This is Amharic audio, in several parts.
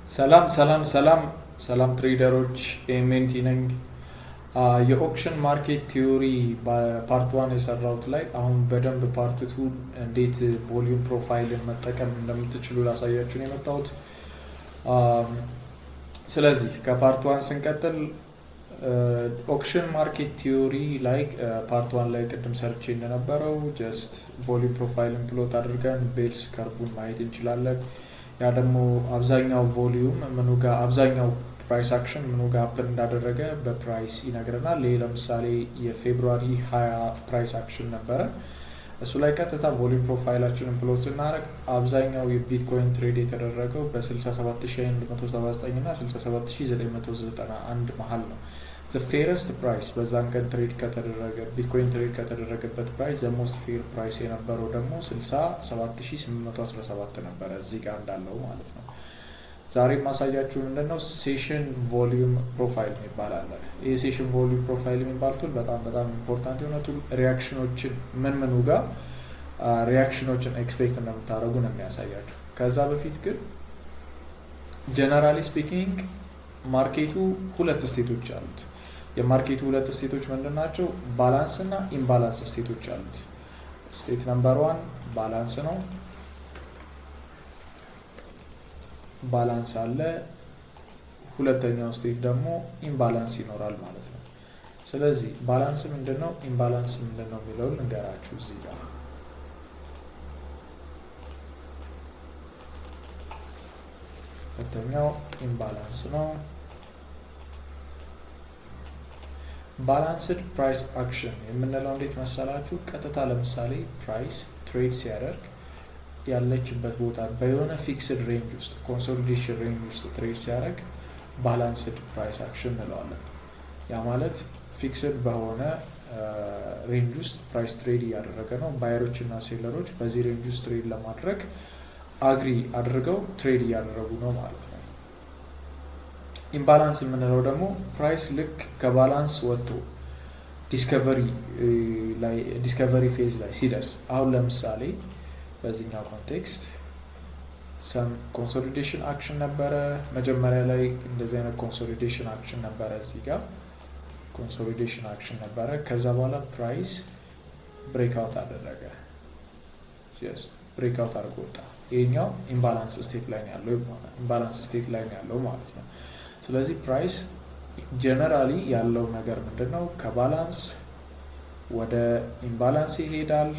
ሰላም ሰላም ሰላም ሰላም trader ኦች፣ ኤምኤንቲ ነኝ። የ auction market theory part one የሰራሁት ላይ አሁን በደንብ part two እንዴት volume profile ን መጠቀም እንደምትችሉ ላሳያችሁ ነው የመጣሁት። ስለዚህ ከ part one ስንቀጥል auction market theory ላይ part one ላይ ቅድም ሰርቼ እንደነበረው just volume profile ን plot አድርገን bell curve ኡን ማየት እንችላለን። ያ ደግሞ አብዛኛው volume ምኑ ጋር፣ አብዛኛው price action ምኑ ጋር happen እንዳደረገ በ price ይነግረናል። ይህ ለምሳሌ የ February 20 price action ነበረ። እሱ ላይ ቀጥታ volume profile ኣችንን plot ስናደርግ አብዛኛው የቢትኮይን trade የተደረገው በ67179 እና 67991 መሀል ነው። The fairest price በዛን ቀን trade ከተደረገ፣ ቢትኮይን trade ከተደረገበት price the most fair price የነበረው ደግሞ 67817 ነበረ፣ እዚህ ጋር እንዳለው ማለት ነው። ዛሬ የማሳያችሁ ምንድነው? Session volume profile የሚባል አለ። ይህ session volume profile የሚባል tool በጣም በጣም important የሆነ tool፣ reaction ኦችን ምን ምኑ ጋር reaction ኦችን expect እንደምታደርጉ ነው የሚያሳያችሁ። ከዛ በፊት ግን generally speaking market ኡ ሁለት state ኦች አሉት። የ market ኡ ሁለት state ኦች ምንድን ናቸው? Balance እና imbalance state ኦች አሉት። State number one balance ነው። Balance አለ። ሁለተኛው state ደግሞ imbalance ይኖራል ማለት ነው። ስለዚህ balance ምንድን ነው፣ imbalance ምንድን ነው የሚለውን ልንገራችሁ እዚህ ጋር። ሁለተኛው imbalance ነው። Balanced price action የምንለው እንዴት መሰላችሁ? ቀጥታ ለምሳሌ price trade ሲያደርግ ያለችበት ቦታ በየሆነ fixed range ውስጥ፣ consolidation range ውስጥ trade ሲያደርግ balanced price action እንለዋለን። ያ ማለት fixed በሆነ range ውስጥ price trade እያደረገ ነው። Buyer ኦች እና seller ኦች በዚህ range ውስጥ trade ለማድረግ agree አድርገው trade እያደረጉ ነው ማለት ነው። Imbalance የምንለው ደግሞ price ልክ ከ balance ወጥቶ discovery phase ላይ ሲደርስ፣ አሁን ለምሳሌ በዚህኛው context some consolidation action ነበረ። መጀመሪያ ላይ እንደዚህ አይነት consolidation action ነበረ። እዚህ ጋር consolidation action ነበረ። ከዛ በኋላ price breakout አደረገ። Just breakout አድርጎ ወጣ። ይሄኛው imbalance state ላይ ነው ያለው፣ imbalance state ላይ ነው ያለው ማለት ነው። ስለዚህ price generally ያለው ነገር ምንድን ነው? ከ balance ወደ imbalance ይሄዳል፣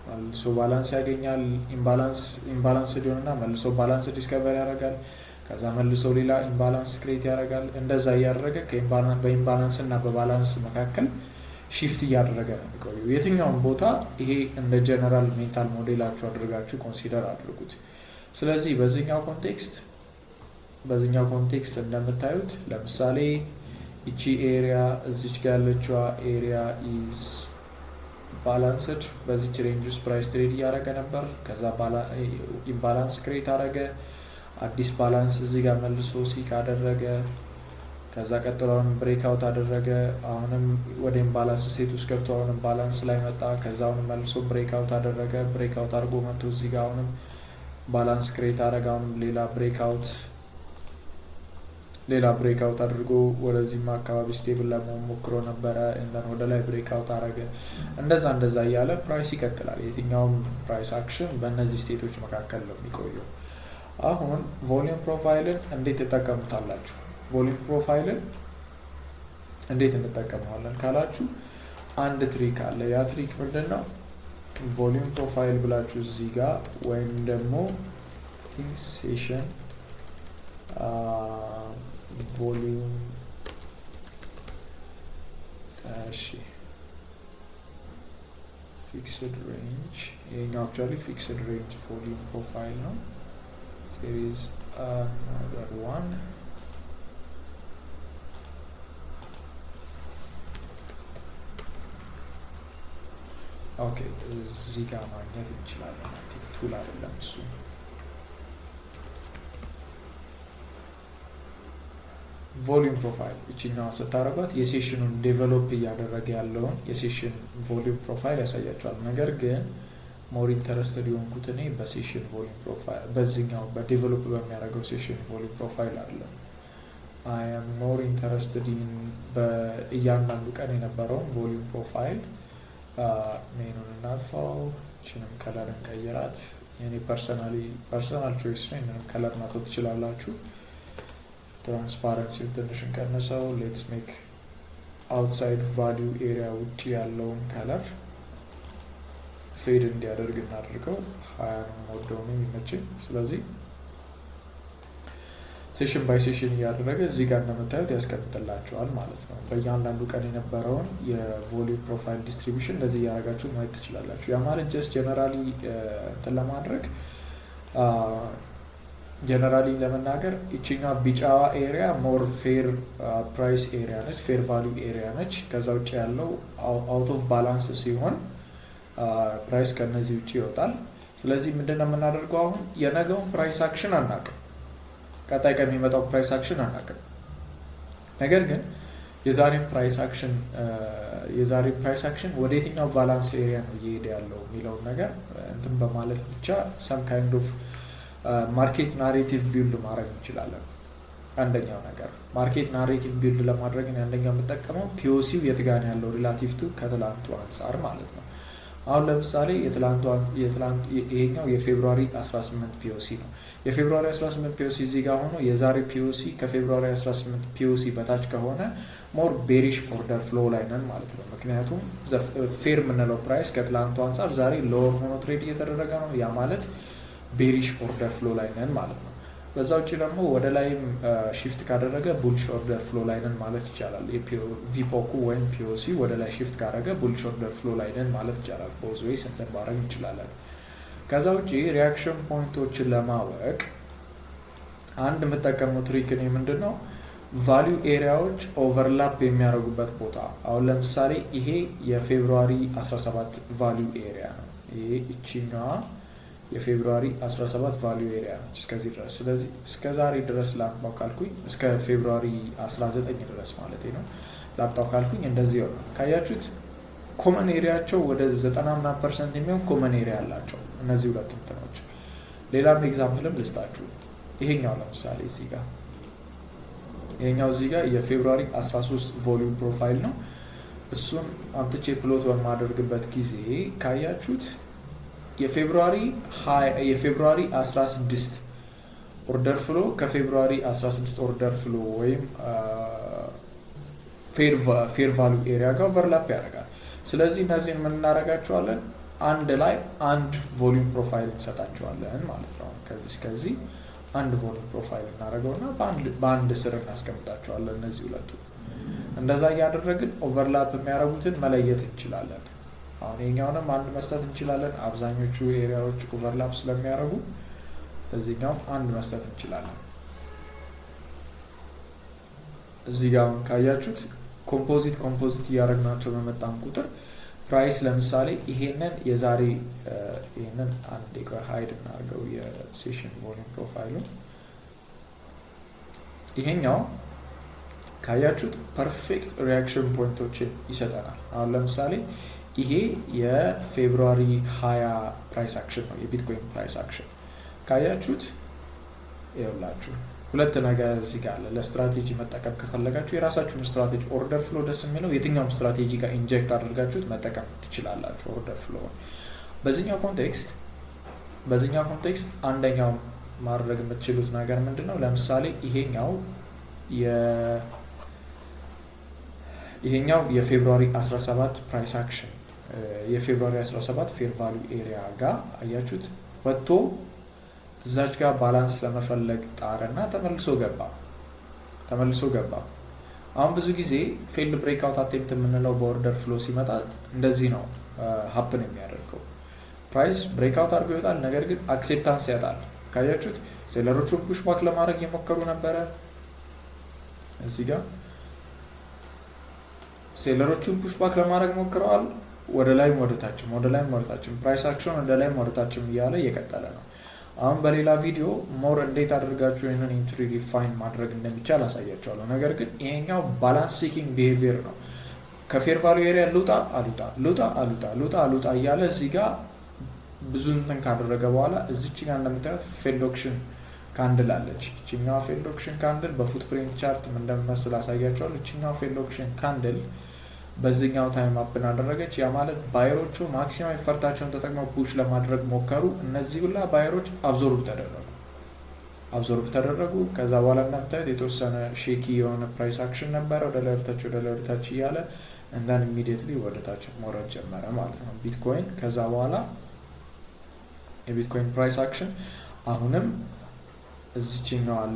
መልሶ balance ያገኛል። Imbalance ሊሆንና መልሶ balance discover ያደርጋል። ከዛ መልሶ ሌላ imbalance create ያደርጋል። እንደዛ እያደረገ በ imbalance እና በ balance መካከል shift እያደረገ ነው የሚቆየው። የትኛውም ቦታ ይሄ እንደ general mental model ኣችሁ አድርጋችሁ consider አድርጉት። ስለዚህ በዚህኛው context እንደምታዩት ለምሳሌ ይቺ area፣ እዚች ጋር ያለችዋ area is balanced። በዚች range ውስጥ price trade እያደረገ ነበር። ከዛ imbalance create አደረገ። አዲስ balance እዚህ ጋር መልሶ seek አደረገ። ከዛ ቀጥሎ አሁንም breakout አደረገ። አሁንም ወደ imbalance state ውስጥ ገብቶ አሁንም balance ላይ መጣ። ከዛ አሁንም መልሶ breakout አደረገ። Breakout አድርጎ መጥቶ እዚህ ጋር አሁንም balance create አደረገ። አሁንም ሌላ breakout አድርጎ ወደዚህም አካባቢ stable ለመሆን ሞክሮ ነበረ። And then ወደ ላይ breakout አደረገ። እንደዛ እንደዛ እያለ price ይቀጥላል። የትኛውም price action በእነዚህ state ኦች መካከል ነው የሚቆየው። አሁን volume profile ን እንዴት ትጠቀሙታላችሁ? Volume profile ን እንዴት እንጠቀመዋለን ካላችሁ አንድ trick አለ። ያ trick ምንድን ነው? Volume profile ብላችሁ እዚህ ጋር ወይም ደግሞ session volume፣ እሺ፣ fixed range፣ ይሄኛው actually fixed range volume profile ነው። There is another one. Okay፣ እዚህ ጋር ማግኘት እንችላለን። Tool አይደለም እሱ። Volume profile እችኛዋ ስታደርጓት የ session ኑን develop እያደረገ ያለውን የ session volume profile ያሳያችኋል። ነገር ግን More interested የሆንኩት እኔ በ session volume profile፣ በዚህኛው በ develop በሚያደርገው session volume profile አይደለም። I am more interested in በእያንዳንዱ ቀን የነበረውን volume profile። Main ኡን እናጥፋው፣ ችንም color እንቀይራት። የኔ personal choice ነው። ይህንንም color መተው ትችላላችሁ። Transparency ውን ትንሽ እንቀንሰው። Let's make outside value area ውጭ ያለውን color fade እንዲያደርግ እናድርገው። 20 ነው የምወደው የሚመቸኝ። ስለዚህ session by session እያደረገ እዚህ ጋር እንደምታዩት ያስቀምጥላችኋል ማለት ነው። በእያንዳንዱ ቀን የነበረውን የ volume profile distribution እንደዚህ እያደረጋችሁ ማየት ትችላላችሁ። ያ ማለት just generally እንትን ለማድረግ፣ generally ለመናገር ይችኛ ቢጫዋ area more fair price area ነች፣ fair value area ነች። ከዛ ውጭ ያለው out of balance ሲሆን price ከነዚህ ውጭ ይወጣል። ስለዚህ ምንድነው የምናደርገው? አሁን የነገውን price action አናውቅም። ቀጣይ ቀን የሚመጣው price action አናውቅም። ነገር ግን የዛሬን price action ወደ የትኛው balance area ነው እየሄደ ያለው የሚለውን ነገር እንትን በማለት ብቻ some kind of market narrative build ማድረግ እንችላለን። አንደኛው ነገር market narrative build ለማድረግ አንደኛው የምጠቀመው POC ው የት ጋር ያለው relative to ከትላንቱ አንጻር ማለት ነው። አሁን ለምሳሌ ይሄኛው የ February 18 POC ነው። የ February 18 POC እዚህ ጋር ሆኖ የዛሬ POC ከ February 18 POC በታች ከሆነ more bearish order flow ላይ ነን ማለት ነው። ምክንያቱም fair የምንለው price ከትላንቱ አንጻር ዛሬ lower ሆኖ trade እየተደረገ ነው። ያ ማለት bearish order flow ላይ ነን ማለት ነው። በዛ ውጭ ደግሞ ወደ ላይም shift ካደረገ bullish order flow ላይ ነን ማለት ይቻላል። VPOC ኩ ወይም POC ወደ ላይ shift ካደረገ bullish order flow ላይ ነን ማለት ይቻላል። Both ways እንትን ማድረግ እንችላለን። ከዛ ውጭ reaction point ኦችን ለማወቅ አንድ የምጠቀመው trick እኔ ምንድን ነው፣ value area ዎች overlap የሚያደርጉበት ቦታ። አሁን ለምሳሌ ይሄ የ February 17 value area ነው። ይሄ እቺኛዋ የ February 17 value area ነች እስከዚህ ድረስ። ስለዚህ እስከ ዛሬ ድረስ ላምጣው ካልኩኝ፣ እስከ February 19 ድረስ ማለት ነው ላምጣው ካልኩኝ እንደዚህ ይሆናል። ካያችሁት common area ቸው ወደ 90 ምናምን percent የሚሆን common area አላቸው እነዚህ ሁለት እንትኖች። ሌላም example ም ልስጣችሁ። ይሄኛው ለምሳሌ እዚህ ጋር፣ ይሄኛው እዚህ ጋር የ February 13 volume profile ነው። እሱን አምጥቼ plot በማደርግበት ጊዜ ካያችሁት የ February 16 order flow ከ February 16 order flow ወይም fair value area ጋር overlap ያደርጋል። ስለዚህ እነዚህን ምን እናደርጋቸዋለን? አንድ ላይ አንድ volume profile እንሰጣቸዋለን ማለት ነው። ከዚህ እስከዚህ አንድ volume profile እናደርገውና በአንድ ስር እናስቀምጣቸዋለን እነዚህ ሁለቱ። እንደዛ እያደረግን overlap የሚያደርጉትን መለየት እንችላለን። አሁን ይሄኛውንም አንድ መስጠት እንችላለን። አብዛኞቹ area ዎች overlap ስለሚያደርጉ ለዚህኛውም አንድ መስጠት እንችላለን። እዚህ ጋር አሁን ካያችሁት composite እያደረግናቸው በመጣን ቁጥር price ለምሳሌ ይሄንን የዛሬ ይሄንን አንድ hide እናድርገው የ session volume profile ኡ። ይሄኛው ካያችሁት perfect reaction point ኦችን ይሰጠናል። አሁን ለምሳሌ ይሄ የ February 20 price action ነው፣ የቢትኮይን price action ካያችሁት ይኸውላችሁ ሁለት ነገር እዚህ ጋር አለ። ለስትራቴጂ መጠቀም ከፈለጋችሁ የራሳችሁን strategy፣ order flow ደስ የሚለው የትኛውም ስትራቴጂ ጋር inject አድርጋችሁት መጠቀም ትችላላችሁ። Order flow በዚህኛው context አንደኛው ማድረግ የምትችሉት ነገር ምንድን ነው? ለምሳሌ ይሄኛው የ February 17 price action የ February 17 fair value area ጋር አያችሁት ወጥቶ እዛች ጋር balance ለመፈለግ ጣረና ተመልሶ ገባ፣ ተመልሶ ገባ። አሁን ብዙ ጊዜ failed breakout attempt የምንለው በ order flow ሲመጣ እንደዚህ ነው happen የሚያደርገው። Price breakout አድርጎ ይወጣል፣ ነገር ግን acceptance ያጣል። ካያችሁት seller ኦቹን push back ለማድረግ የሞከሩ ነበረ። እዚህ ጋር seller ኦቹን push back ለማድረግ ሞክረዋል። ወደ ላይም ወደ ታችም፣ ወደ ላይም ወደ ታችም፣ price action ወደ ላይም ወደ ታችም እያለ እየቀጠለ ነው። አሁን በሌላ ቪዲዮ more እንዴት አድርጋችሁ ይህንን entry refine ማድረግ እንደሚቻል አሳያችኋለሁ። ነገር ግን ይሄኛው balance seeking behavior ነው። ከ fair value area ልውጣ አልውጣ፣ ልውጣ አልውጣ፣ ልውጣ አልውጣ እያለ እዚህ ጋር ብዙ እንትን ካደረገ በኋላ እዚች ጋር እንደምታዩት failed auction candle አለች። ይችኛዋ failed auction candle በ footprint chart እንደሚመስል አሳያችኋለሁ። ይችኛዋ failed auction candle በዚህኛው time happen አደረገች። ያ ማለት buyer ኦቹ maximum effort ኣቸውን ተጠቅመው push ለማድረግ ሞከሩ። እነዚህ ሁላ buyer ኦች absorb ተደረጉ። ከዛ በኋላ እንደምታዩት የተወሰነ shaky የሆነ price action ነበረ፣ ወደ ላይ ወደታች፣ ወደ ላይ ወደታች እያለ and then immediately ወደ ታች መውረድ ጀመረ ማለት ነው ቢትኮይን። ከዛ በኋላ የቢትኮይን price action አሁንም እዚችኛዋል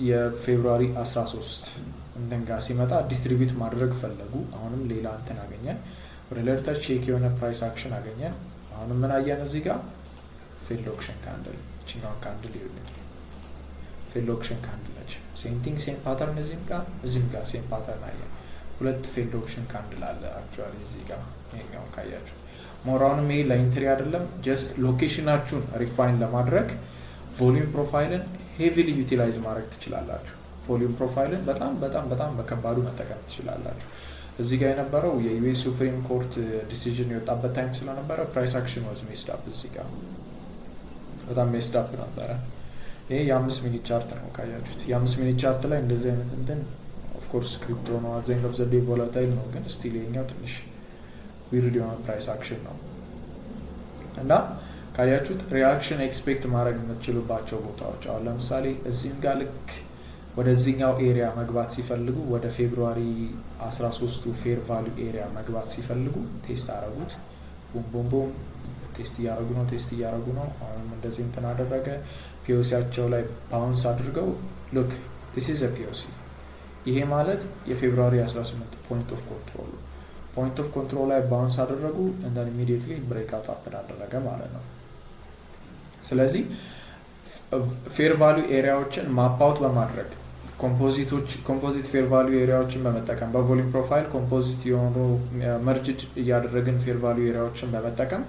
የ February 13 እንትን ጋር ሲመጣ distribute ማድረግ ፈለጉ። አሁንም ሌላ እንትን አገኘን፣ ወደ ላይ ወደታች shake የሆነ price action አገኘን። አሁንም ምን አየን እዚህ ጋር? Failed auction candle። ይችኛዋን candle ይኸውልኝ፣ failed auction candle ነች። Same thing, same pattern፣ እዚህም ጋር same pattern አየን። ሁለት failed auction candle አለ actually እዚህ ጋር ይሄኛውን ካያችሁ። ሞራውንም ይሄ ለ entry አይደለም፣ just location ኣችሁን refine ለማድረግ volume profile ን heavily utilize ማድረግ ትችላላችሁ። Volume profile ን በጣም በጣም በጣም በከባዱ መጠቀም ትችላላችሁ። እዚህ ጋር የነበረው የ US Supreme Court decision የወጣበት time ስለነበረ price action was messed up። እዚህ ጋር በጣም messed up ነበረ። ይሄ የ5 minute chart ነው ካያችሁት። የ5 minute chart ላይ እንደዚህ አይነት እንትን፣ of course crypto ነው፣ at the end of the day volatile ነው፣ ግን still ይሄኛው ትንሽ weird የሆነ price action ነው። እና ካያችሁት reaction expect ማድረግ የምትችሉባቸው ቦታዎች፣ አሁን ለምሳሌ እዚህም ጋር ልክ ወደዚህኛው area መግባት ሲፈልጉ፣ ወደ February 13ቱ fair value area መግባት ሲፈልጉ test አረጉት። Boom, boom, boom፣ test እያደረጉ ነው፣ test እያደረጉ ነው። አሁንም እንደዚህ እንትን አደረገ። POC ያቸው ላይ bounce አድርገው፣ look, this is POC። ይሄ ማለት የ February 18 point of control ላይ bounce አደረጉ፣ and then immediately breakout happen አደረገ ማለት ነው። ስለዚህ fair value area ዎችን map out በማድረግ፣ composite fair value area ዎችን በመጠቀም፣ በ volume profile composite የሆኑ merged እያደረግን fair value area ዎችን በመጠቀም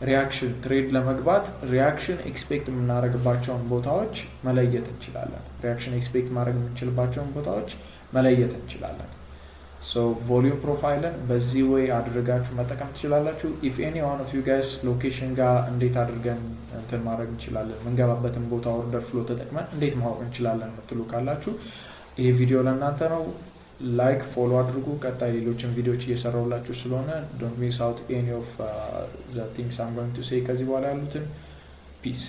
reaction trade ለመግባት reaction expect የምናደርግባቸውን ቦታዎች መለየት እንችላለን። Reaction expect ማድረግ የምንችልባቸውን ቦታዎች መለየት እንችላለን። So volume profile ን በዚህ way አድርጋችሁ መጠቀም ትችላላችሁ። If any one of you guys location ጋር እንዴት አድርገን እንትን ማድረግ እንችላለን፣ የምንገባበትን ቦታ order flow ተጠቅመን እንዴት ማወቅ እንችላለን የምትሉ ካላችሁ ይሄ ቪዲዮ ለእናንተ ነው። Like፣ follow አድርጉ። ቀጣይ ሌሎችን ቪዲዮዎች እየሰራሁላችሁ ስለሆነ don't miss out any of the things I'm going to say ከዚህ በኋላ ያሉትን። Peace.